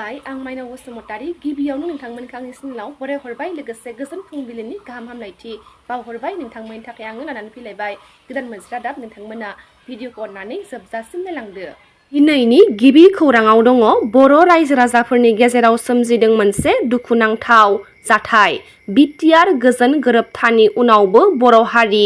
खुलुमबाय आं माइनाव बसुमतारी गिबियावनो नोंथांमोनखौ आंनि चेनेलाव बराय हरबाय लोगोसे गोजोन फुंबिलिनि गाहाम हामलायथि बावहरबाय नोंथांमोननि थाखाय आङो लानानै फैलायबाय गोदान मोनसे रादाब नोंथांमोना भिडिअखौ अननानै जोबजासिम नायलांदो। दिनैनि गिबि खौराङाव दङ बर' रायजो राजाफोरनि गेजेराव सोमजिदों मोनसे दुखुनांथाव जाथाय। बिटिआर गोजोन गोरोबथानि उनावबो बर' हारि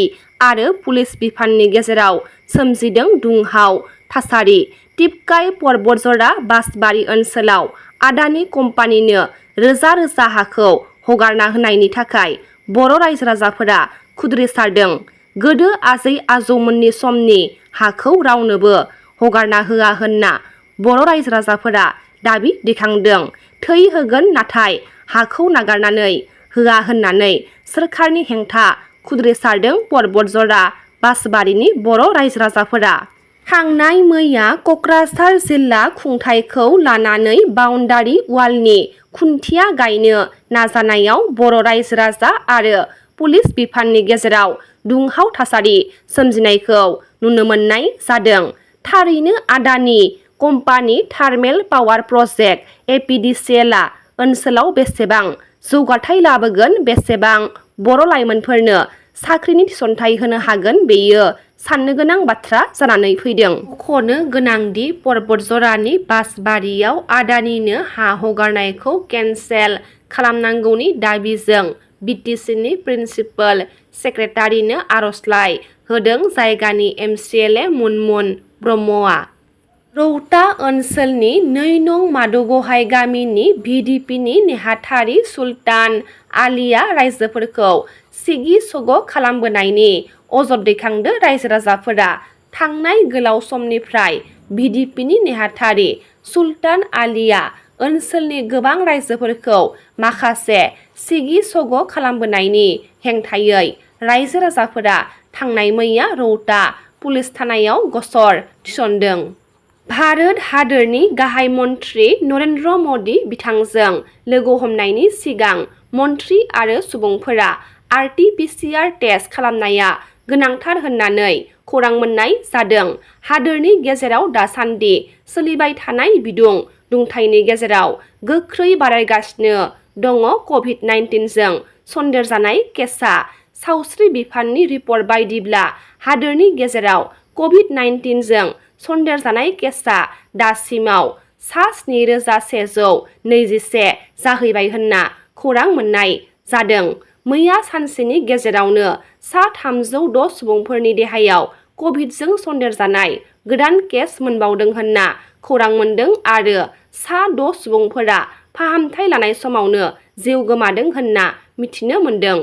आरो पुलिस बिफाननि गेजेराव सोमजिदों दुंहाव थासारि। टिपकाइ पर्बतजरा बासबारि ओनसोलाव आदानि कम्पानिनो रोजा रोजा हाखौ हगारना होनायनि थाखाय बर' रायजो राजाफोरा खुद्रिसारदों। गोदो आजै आजौमोननि समनि हाखौ रावनोबो हगारना होआ होनना बर' रायजो राजाफोरा दाबि दैखांदों। थै होगोन नाथाय हाखौ नागारनानै होआ होननानै सोरखारनि हेंथा खुद्रिसारदों पर्बतजरा बासबारिनि बर' रायजो राजाफोरा। थांनाय मैया क'क्राझार जिल्ला खुंथायखौ लानानै बाउन्डारि वालनि खुन्थिया गायनो नाजानायाव बर' रायजो राजा आरो पुलिस बिफाननि गेजेराव दुंहाव थासारि सोमजिनायखौ नुनो मोननाय जादों। थारैनो आदानि कम्पानि थार्मेल पावार प्रजेक्ट एपिडिसिएलआ ओनसोलाव बेसेबां जौगाथाय लाबोगोन, बेसेबां बर' लाइमोनफोरनो साख्रिनि थिसनथाइ होनो हागोन, बेयो साननो गोनां बाथ्रा जानानै फैदों। मख'नो गोनांदि पर्बतजरानि बासबारियाव आदानिनो हा हगारनायखौ केन्सेल खालामनांगौनि दाबिजों बिटिसिनि प्रिन्सिपाल सेक्रेटारिनो आर'जलाइ होदों जायगानि एमसिएलए मुनमुन ब्रह्मआ। रौता ओनसोलनि 2 नं मादुगहाइ गामिनि भिडिपिनि नेहाथारि सुल्तान आलीआ राइजोफोरखौ सिगि सग' खालामबोनायनि अजद दैखांदों। रायजो राजाफोरा थांनाय गोलाव समनिफ्राय भिडिपिनि नेहाथारि सुल्तान आलीआ ओनसोलनि गोबां राइजोफोरखौ माखासे सिगि सग' खालामबोनायनि हेंथायै रायजो राजाफोरा थांनाय मैया रौता पुलिस थानायाव गसर थिसनदों। भारत हादोरनि गाहाय मन्त्रि नरेन्द्र मदि बिथांजों लोगो हमनायनि सिगां मन्त्रि आरो सुबुंफोरा आरटि-पिसिआर टेस्ट खालामनाया गोनांथार होननानै खौरां मोननाय जादों। हादोरनि गेजेराव दासान्दि सोलिबाय थानाय बिदुं दुंथायनि गेजेराव गोख्रै बारायगासिनो दङ कभिड-19जों सन्देरजानाय केसआ। सावस्रि बिफाननि रिपर्ट बायदिब्ला हादोरनि गेजेराव कभिड-19जों सन्देरजानाय केसआ दासिमाव सा 7,121 जाहैबाय होनना खौरां मोननाय जादों। मैया सानसेनि गेजेरावनो सा 306 सुबुंफोरनि देहायाव कभिडजों सन्देरजानाय गोदान केस मोनबावदों होनना खौरां मोनदों आरो सा 6 सुबुंफोरा फाहामथाय लानाय समावनो जिउ गोमादों होनना मिथिनो मोनदों।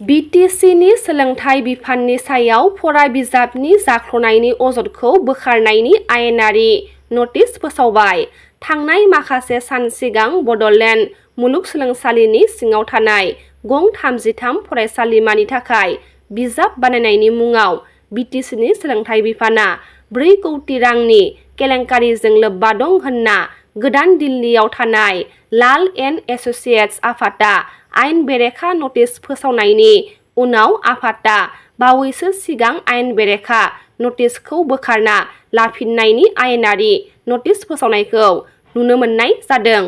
बिटिसिनि सोलोंथाइ बिफाननि सायाव फरा बिजाबनि जाख्ल'नायनि अजदखौ बोखारनायनि आयेनारि नटिस फोसावबाय। थांनाय माखासे सान सिगां बड'लेण्ड मुलुगसोलोंसालिनि सिङाव थानाय गं 33 फरायसालिमानि थाखाय बिजाब बानायनायनि मुङाव बिटिसिनि सोलोंथाइ बिफाना 4 कौटि रांनि केलेंकारिजों लोब्बा दं होनना गोदान दिल्लीयाव थानाय लाल एन्ड एस'सिएट्स आफादआ आयेन बेरेखा नटिस फोसावनायनि उनाव आफादआ बावैसो सिगां आयेन बेरेखा नटिसखौ बोखारना लाफिननायनि आयेनारि नटिस फोसावनायखौ नुनो मोननाय जादों।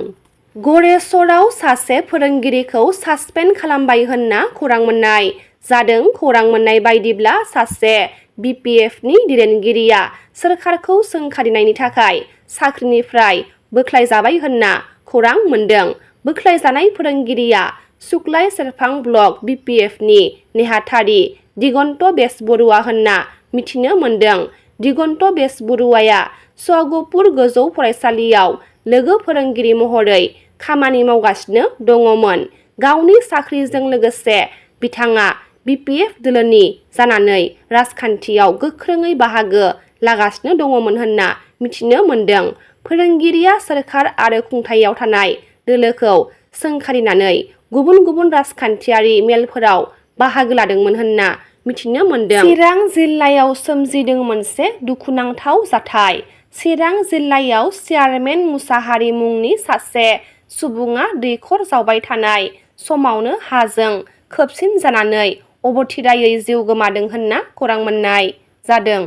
गरेस्वरआव सासे फोरोंगिरिखौ सासपेन्ड खालामबाय होनना खौरां मोननाय जादों। खौरां मोननाय बायदिब्ला सासे बिपिएफनि दैदेनगिरिया सोरखारखौ सोंखारिनायनि थाखाय साख्रिनिफ्राय बोख्लायजाबाय होनना खौरां मोनदों। बोख्लायजानाय फोरोंगिरिया सुक्लाय सेरफां ब्लक बिपिएफनि नेहाथारि दिगन्त बेसबरुवा होनना मिथिनो मोनदों। दिगन्त बेसबरुवाया सवागपुर गोजौ फरायसालियाव लोगो फोरोंगिरि महरै खामानि मावगासिनो दङमोन। गावनि साख्रिजों लोगोसे बिथाङा बिपिएफ दोलोनि जानानै राजखान्थियाव गोख्रोङै बाहागो लागासिनो दङमोन होनना मिथिनो मोनदों। फोरोंगिरिया सोरखार आरो खुंथायाव थानाय दोलोखौ सोंखारिनानै गुबुन गुबुन राजखान्थियारि मेलफोराव बाहागो लादोंमोन होनना मिथिनो मोनदों। चिरां जिल्लायाव सोमजिदों मोनसे दुखुनांथाव जाथाय। चिरां जिल्लायाव चेयारमेन मुसाहारि मुंनि सासे सुबुङा दैखर जावबाय थानाय समावनो हाजों खोबसिन जानानै अबथिरायै जिउ गोमादों होनना खौरां मोननाय जादों।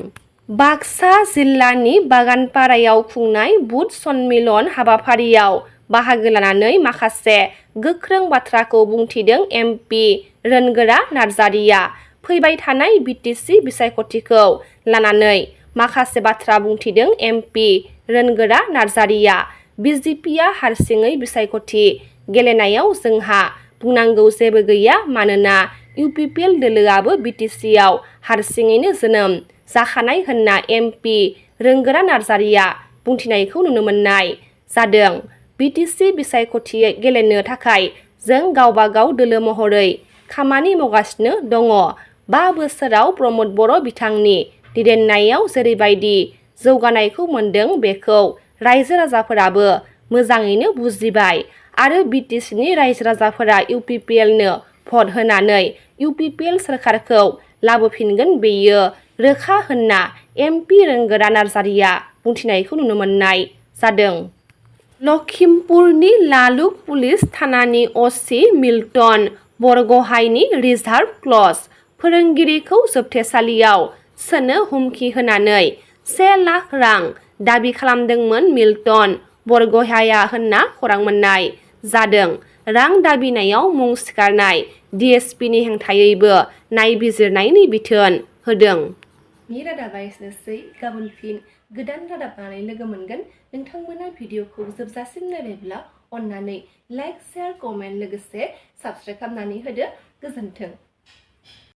बाक्सा जिल्लानि बागानपारायाव खुंनाय बुथ सन्मिलन हाबाफारियाव बाहागो लानानै माखासे गोख्रों बाथ्राखौ बुंथिदों एमपि रोनगोरा नार्जारिया। फैबाय थानाय बिटिसि बिसायख'थिखौ लानानै माखासे बाथ्रा बुंथिदों एमपि रोनगोरा नार्जारिया। बिजेपिआ हारसिङै बिसायख'थि गेलेनायाव जोंहा बुंनांगौ जेबो गैया मानोना इउपिपिएल दोलोआबो बिटिसिआव हारसिङैनो जोनोम जाखानाय होनना एमपि रोनगोरा नार्जारिया बुंथिनायखौ नुनो मोननाय जादों। बिटिसि बिसायख'थि गेलेनो थाखाय जों गावबा गाव दोलो महरै खामानि मावगासिनो दङ। 5 बोसोराव प्रमद बर' बिथांनि दैदेननायाव जेरैबायदि जौगानायखौ मोनदों बेखौ रायजो राजाफोराबो मोजाङैनो बुजिबाय आरो बिटिसिनि रायजो राजाफोरा इउपिपिएलनो भट होनानै इउपिपिएल सोरखारखौ लाबोफिनगोन बेयो रोखा होनना एमपि रोनगोरा नार्जारिया बुंथिनायखौ नुनो मोननाय जादों। लखिमपुरनि लालुक पुलिस थानानि असि मिल्टन बरगहाइनि रिजार्भ क्लज फोरोंगिरिखौ जोबथेसालियाव सोनो हुमखि होनानै 1 लाख रां दाबि खालामदोंमोन मिल्टन बरगहाइआ होनना खौरां मोननाय जादों। रां दाबिनायाव मुं सिखारनाय डिएसपिनि हेंथायैबो नायबिजिरनायनि बिथोन होदों। रादाबा एसेनोसै। गाबोन फिन गोदान रादाब लानानै लोगो मोनगोन। नोंथांमोना भिडिअखौ जोबजासिम नायबायब्ला अन्नानै लाइक, शेयार, कमेन्ट लोगोसे साबस्क्राइब खालामनानै होदो। गोजोन्थों।